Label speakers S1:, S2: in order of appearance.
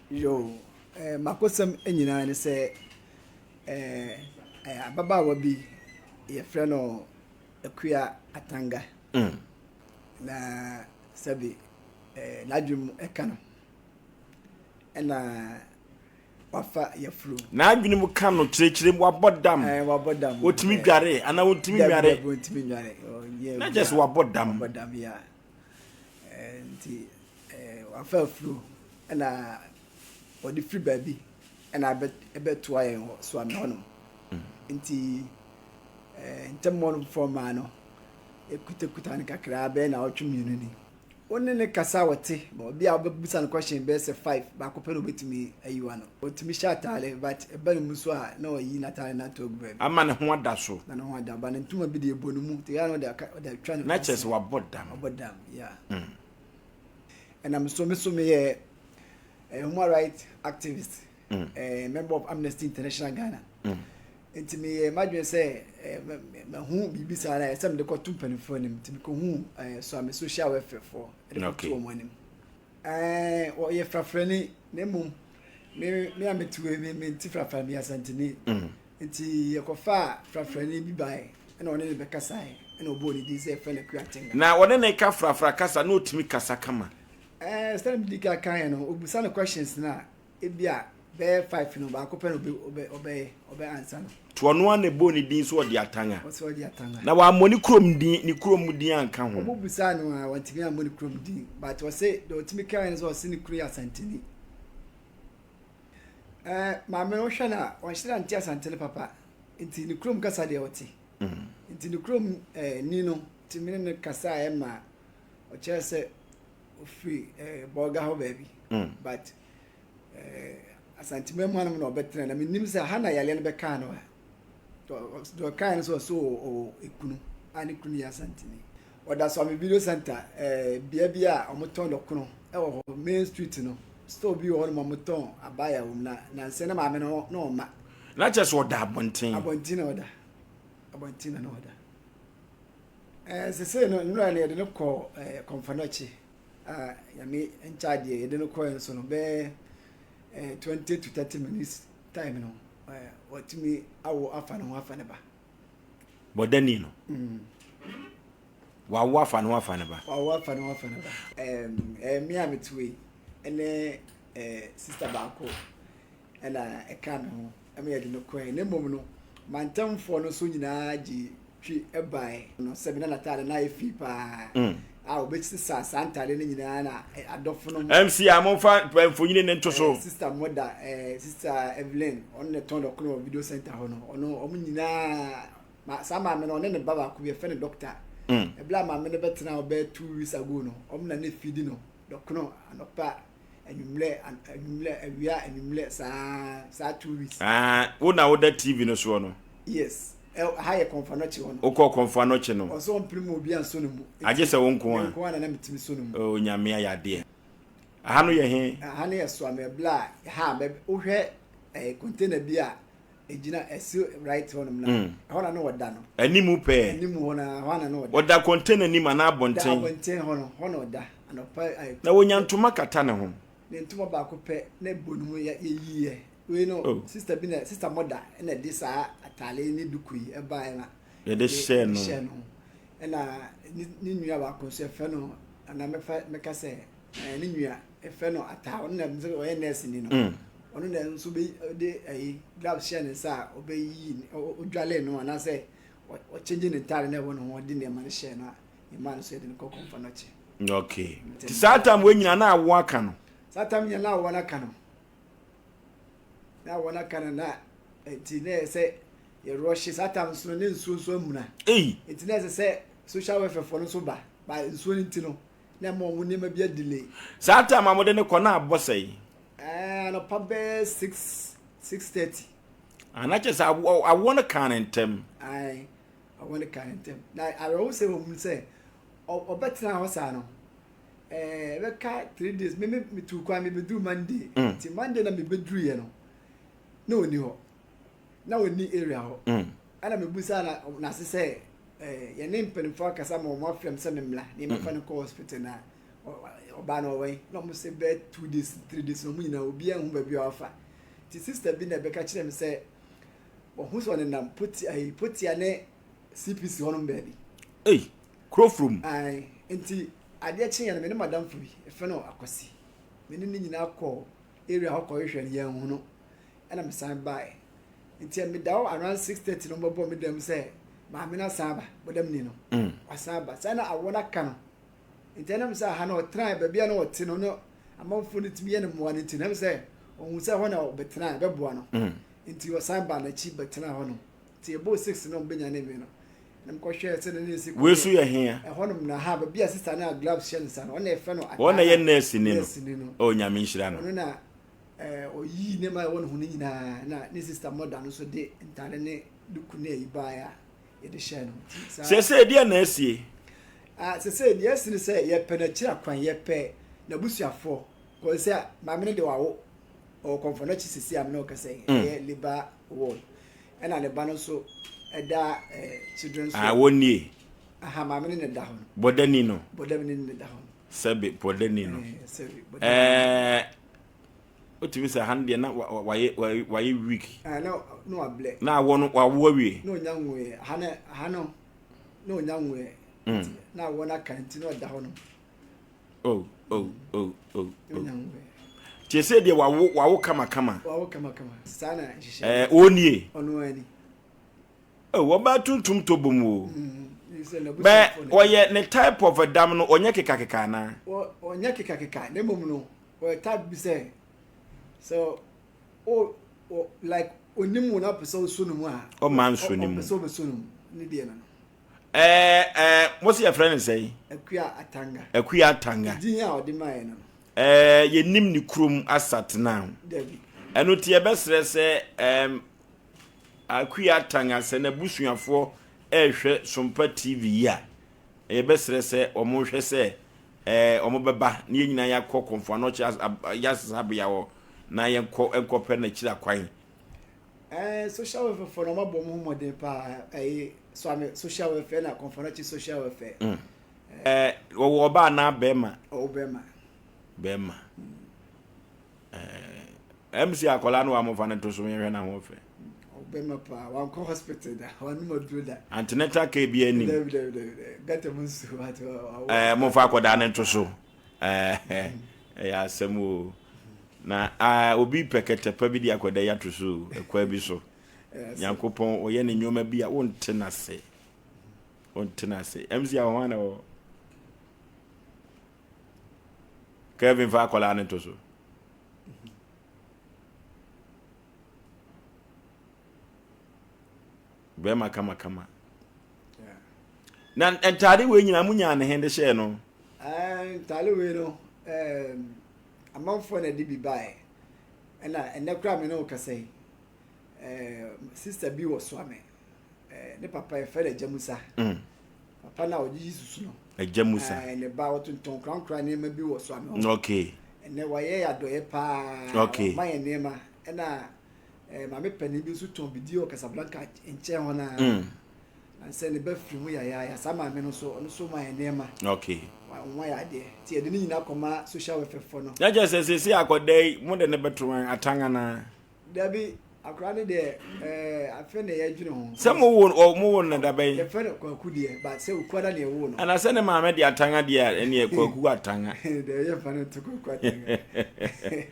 S1: Yo, makosɛm nyinaa ne sɛ ababaawa bi yɛfrɛ no Akua Atanga. Na sɛbi n'adwene mu ɛka no ɛna wafa yafunu.
S2: N'adwene mu ka no kyerɛkyerɛ mu wabɔ dam.
S1: Wabɔ dam.
S2: Otumi dware anaa otumi nware.
S1: Dabi otumi nware.
S2: Na kyerɛ sɛ wabɔ dam.
S1: Wabɔ dam ya. Nti wafa afuro ɛna ɔde firi baabi ɛna ɛbɛtoa yɛn hɔ Suame hɔnom. Nti ntɛm hɔ no maa no ekutakuta no kakra bɛyɛ na ɔtwe mmienu ni. Wo ne ne kasa a wɔte ma obi a wobɛbusa no question bɛyɛ sɛ five baako pɛ na obɛtumi ayi wa no. Ɔtumi hyɛ ataare but ɛba ne mu so a na ɔyi n'ataare no ato agu baabi.
S2: Ama ne ho ada so.
S1: Na ne ho ada ba ne ntoma bi de ebɔ ne mu te ya na ɔde aka ɔde atwa ne
S2: Na kyerɛ sɛ wabɔ dam.
S1: Wabɔ dam yeah. Ɛnam so me so meyɛ human rights activist, member of Amnesty International Ghana. Nti meyɛ m'adwene sɛ mahu biribi saa na ɛsɛ mede kɔto mpanimfoɔ anim, nti mekɔhu Suame social welfare foɔ ɛde kɔto wɔn anim. Ɔyɛ frafrani na mmom me a mete wei me mente frafra, meyɛ Asanteni. Nti yɛkɔfaa frafrani bi baeɛ ɛna ɔne ne bɛkasaeɛ ɛna ɔbɔɔ ne din sɛ yɛfrɛ no Akua Tenga.
S2: Na ɔne ne ka frafra kasa na ɔtumi kasa kama?
S1: Sɛdeɛ medi kan kaeɛ no, ɔbusa no questions no a ebi a bɛyɛ five no baako pɛ na ɔbɛ ɔbɛyɛ ɔbɛ ansa no.
S2: To ɔno ara na ɛbɔɔ ne din sɛ ɔde Atanga.
S1: Ɔsɛ ɔde Atanga.
S2: Na wammɔ ne kurom din ne kurom din anka ho.
S1: Wɔn busaa no a wantumi ammɔ ne kurom din, but ɔse deɛ ɔtumi kaeɛ no sɛ ɔse ne kunu yɛ Asanteni. Maame no wohwɛ no a ɔnhyɛ da nte Asante no papa, nti ne kurom kasa deɛ ɔte. Nti ne kurom ni no tumi ne no kasaeɛ ma ɔkyerɛ sɛ ofiri Bolga hɔ baabi, but Asanteman mu hanom na ɔbɛtena, na menim sɛ ha na yareɛ no bɛkaa no a deɛ ɔkaeɛ no sɛ ɔsɛ ɔwɔ ekunu a ne kunu yɛ Asanteni. Ɔda Suame Video Center, bea bi a wɔtɔn dɔkono wɔ hɔ, main street no, store bi wɔ hɔ nom a wɔtɔn abaya wɔ mu, na nansɛ na maame no na ɔma.
S2: Na kyerɛ sɛ ɔda abɔnten.
S1: Abɔnten na ɔda, abɔnten na na ɔda. Sesei no nnora no yɛde no kɔ Kɔmfanɔkye a Nyame nkyɛ adeɛ yɛde no kɔɛ nso no bɛyɛ 20 to 30 minutes time no watumi awo afa ne ho afa ne ba.
S2: Bɔdani no wawo afa ne ho afa ne ba.
S1: Wawo afa ne ho afa ne ba. Me a mete wei ɛne sister baako ɛna ɛka me ho ɛma yɛde no kɔɛ, na mmom no mantamfoɔ no nso nyinaa gye twi baeɛ no sɛ me na n'ataade no ayɛ fi paa a wɔbɛsesa saa ntaade no nyinaa na adɔfo no.
S2: MC a momfa mfonyini no nto so.
S1: Sister Moda, Sister Evelyn, ɔno na ɛtɔn dɔkono wɔ video center hɔ no, ɔno wɔn nyinaa ma saa maame no ɔne ne ba baako bi yɛfrɛ no doctor. Ɛberɛ a maame no bɛtena hɔ bɛyɛ 2 weeks ago no, wɔn na ne fidi no dɔkono anɔpa, anwummerɛ, anwummerɛ, awia, anwummerɛ, saa saa 2 weeks.
S2: Ah, wo na woda TV no soɔ no?
S1: Yes, ha yɛ Kɔnfanɔkye hɔ no.
S2: Wokɔ Kɔnfanɔkye no.
S1: Ɔsɛ ɔmpere mu obi ansɔ no mu.
S2: Agye sɛ wo nko a.
S1: Nko a na na metumi sɔ no mu.
S2: Oh, Nyame ayɛ adeɛ. Aha no yɛ he?
S1: Aha no yɛ Suame ɛbla a ha bɛ wohwɛ container bi a egyina ɛsi right hɔ nom na ɛhɔ na na ɔda no.
S2: Animu pɛɛ.
S1: Animu hɔ na hɔ na na ɔda.
S2: Ɔda container nim anaa abɔnten?
S1: Da abɔnten hɔ no, hɔ na ɔda anɔpa.
S2: Na wonya ntoma kata ne ho.
S1: Ne ntoma baako pɛ na ɛbɔ ne mu yɛ yɛyiiɛ. Wei no, oh, sister bi na sister mɔda na ɛde saa ataale ne duku yi ɛbaeɛ na
S2: yɛde hyɛɛ no.
S1: Hyɛɛ no. Ɛna ne nua baako nso yɛfrɛ no anaa mɛfa mɛka sɛ ne nua yɛfrɛ no Ataa, ɔno na nso ɔyɛ nurse ni no. Ɔno na nso bɛ de ɛyi gloves hyɛ ne nsa a ɔbɛyi ɔdwale no anaasɛ ɔkyɛngye ne ntaade na ɛwɔ ne ho, ɔde nneɛma no hyɛɛ no a ne mmaa no nso yɛde no kɔ Kɔmfanɔkye.
S2: Okay. Nti saa tam wei nyinaa na awo aka no?
S1: Saa tam nyinaa na awo no aka no. Na awo no aka no na nti na ɛsɛ sɛ yɛrɔhye saa tam nso no ne nsuo nso amuna.
S2: Ei!
S1: Nti na ɛsɛ sɛ social welfare foɔ no nso ba ba nsuo no nti no na ɛma wɔn nneɛma bi adelay.
S2: Saa tam a mode no kɔ na abɔ sɛn?
S1: Anɔpa bɛyɛ 6, 6:30.
S2: Ah, na kyerɛ sɛ awoɔ no kaa ne ntɛm.
S1: Ae, awoɔ no kaa ne ntɛm. Na awerɛhosɛm wɔ mu sɛ ɔbɛtena hɔ saa no ɛbɛka 3 days. Me metu kwan mebɛduru Monday. Nti Monday na mebɛduruiɛ no na ɔnni hɔ. Na ɔnni area hɔ. Ɛna mebusaa na n'ase sɛ yɛne mpanimfoɔ akasa ma wɔn afrɛ m sɛ memmra na yɛmɛfa no kɔ hospital na Ɔbaa no ɔwɛn na ɔmo sɛ bɛyɛ 2 days, 3 days na ɔmo nyinaa obiara nhu baabi a wafa. Nti sister bi na ɛbɛka kyerɛ me sɛ ɔho sɛ ɔnenam poti ayi Potia ne CPC hɔnom baabi.
S2: Ei, kuro furum.
S1: Ae, nti adeɛ kyeeɛ no, me ne madamfo bi, yɛfrɛ no Akwasi, me ne ne nyinaa kɔɔ area hɔ kɔhwehwɛ no, yɛanhu no, ɛna mesan baeɛ. Nti meda hɔ around 6:30 no wɔbɛbɔɔ me dam sɛ maame no asan aba, bɔdamni no, wasan aba. Saa na awɔ no aka no. Nti ɛnam sɛ aha no ɔtenaeɛ, baabi a na ɔte no, na amanfoɔ no tumi yɛ no mmoa no nti, na ɛm sɛ ɔhu sɛ ɛhɔ na ɔbɛtena a ɛbɛboa no. Nti ɔsan baa n'akyi bɛtenaa hɔ nom. Nti ɛbɔɔ 6 na wɔbɛnyanee me no, na mekɔhwɛɛ sɛ ne ne si
S2: Wei so yɛ hea?
S1: Ɛhɔnom na ha baabi a sister no a gloves hyɛ ne nsa no, ɔno na yɛfrɛ no
S2: Wɔn na yɛ nurse ni no. Nurse ni no. Oh, Nyame nhyira no.
S1: Ɔno na ɛɛ ɔyii nneɛma a ɛwɔ ne ho no nyinaa na ne sister mother no nso de ntaade ne duku ne ayi baeɛ a yɛde hyɛɛ no. Nti
S2: saa. Seesei deɛ na asie?
S1: Ah, seesei deɛ asi ne sɛ yɛpɛ n'akyiri akwan, yɛpɛ n'abusuafoɔ. Kɔsi sɛ maame no de wawo, ɔwɔ kɔmfɔ n'akyi seesei a me ne wo kasa yi, ɛyɛ labour ward. Ɛna ne ba no nso ɛda children's
S2: Ah, ward. wɔn nie.
S1: Aha, maame no na ɛda hɔ no.
S2: Bɔdani no.
S1: Bɔdani no na ɛda hɔ no.
S2: Sɛbe bɔdani no.
S1: Sɛbe bɔdani.
S2: Wotumi sɛ ha no deɛ na wayɛ wayɛ weak.
S1: Ah, na wablɛ.
S2: Na awɔ no wawo awie.
S1: Na onya nwoeɛ. Ha no ha no na onya nwoeɛ. Na awɔ no aka nti na ɔda hɔ no.
S2: Oh.
S1: Na onya nwoeɛ.
S2: Tie sɛ deɛ wawo wawo kamakama.
S1: Wawo kamakama. Saa na nhyehyɛ.
S2: Wɔnie.
S1: Ɔno ani.
S2: Oh, wɔbaa tuntum tɔ bom o. Bɛ ɔyɛ ne type of dam no, ɔnyɛ kekakeka anaa?
S1: Ɔnyɛ kekakeka, na mmom no ɔyɛ type bi sɛ o o like onim wo na ɔpɛ sɛ ɔsɔ ne mu a.
S2: Ɔma nsɔ ne mu.
S1: Ɔpɛ sɛ ɔbɛsɔ ne mu ne deɛ no.
S2: Mo sɛ yɛfrɛ no sɛn?
S1: Akua Atanga.
S2: Akua Atanga.
S1: Din a ɔde maa yɛ no.
S2: Yɛnim ne kurom Asatena.
S1: Dabi.
S2: Ɛno nti yɛbɛsrɛ sɛ Akua Atanga sɛ n'abusuafoɔ ɛrehwɛ Sompa TV yi a, yɛbɛsrɛ sɛ wɔn nhwɛ sɛ wɔn bɛba na yɛn nyinaa yɛakɔ Kɔmfo Anɔkye yasesabea hɔ na yɛnkɔ nkɔpɛ n'akyiri akwan.
S1: Social welfare foɔ no wɔn abɔ wɔn ho mmɔden paa, ɛyi Suame social welfare na Kɔmfo Anɔkye social welfare.
S2: Wɔwɔ ɔbaa anaa bɛrima?
S1: Ɔwɔ bɛrima.
S2: Bɛrima. MC akwadaa no wa mo fa no to so yɛhwɛ n'ahoɔfɛ.
S1: Ɔbɛrima paa, wankɔ hospital da, wanum aduro da.
S2: Antenatal care bi anim.
S1: Dabi dabi dabi dabi, gata mu nsuo ati
S2: awo. Mo fa akwadaa no to so. Ɛyɛ asɛm o. Na obi pɛ kɛtɛ pa bi de akwadaa yi ato so ɛkwan bi so. Nyankopɔn ɔyɛ ne nneɛma bi a wonte n'ase. Wonte n'ase. MC ahohan na wɔ. Kevin fa akwadaa no to so. Bɛrima kamakama. Na ntaade wei nyinaa mo nyaa ne he de hyɛɛ no?
S1: Ntaade wei no, amanfoɔ na ɛde bi baeɛ. Ɛna ɛnɛ koraa me ne wo kasa yi, sister bi wɔ Suame. Ne papa yɛfrɛ no Agya Musa. Papa no a ɔgyegye susu no.
S2: Agya Musa.
S1: Ne ba ɔtontɔn korankora nneɛma bi wɔ Suame hɔ.
S2: Okay.
S1: Ɛnɛ wayɛ yɛ adɔeɛ paa.
S2: Okay.
S1: Ɔma yɛ nneɛma. Ɛna maame panin bi nso tɔn bidie wɔ Casablanca nkyɛn hɔ naa. Ansɛ ne ba firi mu yayaaya. Saa maame no nso, ɔno nso ma yɛ nneɛma.
S2: Okay.
S1: Wɔn ayɛ adeɛ. Nti yɛde ne nyinaa kɔma social welfare foɔ no.
S2: Na kyerɛ sɛ seesei akɔda yi, mo de ne bɛto wɔn atan anaa?
S1: Dabi, akwadaa no deɛ afei na yɛdwene ho.
S2: Sɛ mo wo mo wo no da bɛn?
S1: Yɛfrɛ no Kwaku deɛ, but sɛ Okuada na yɛwoo no.
S2: Ana sɛ ne maame de atanga deɛ a, ɛneɛ Kwaku atanga.
S1: Deɛ yɛmfa no nto Kwaku atanga.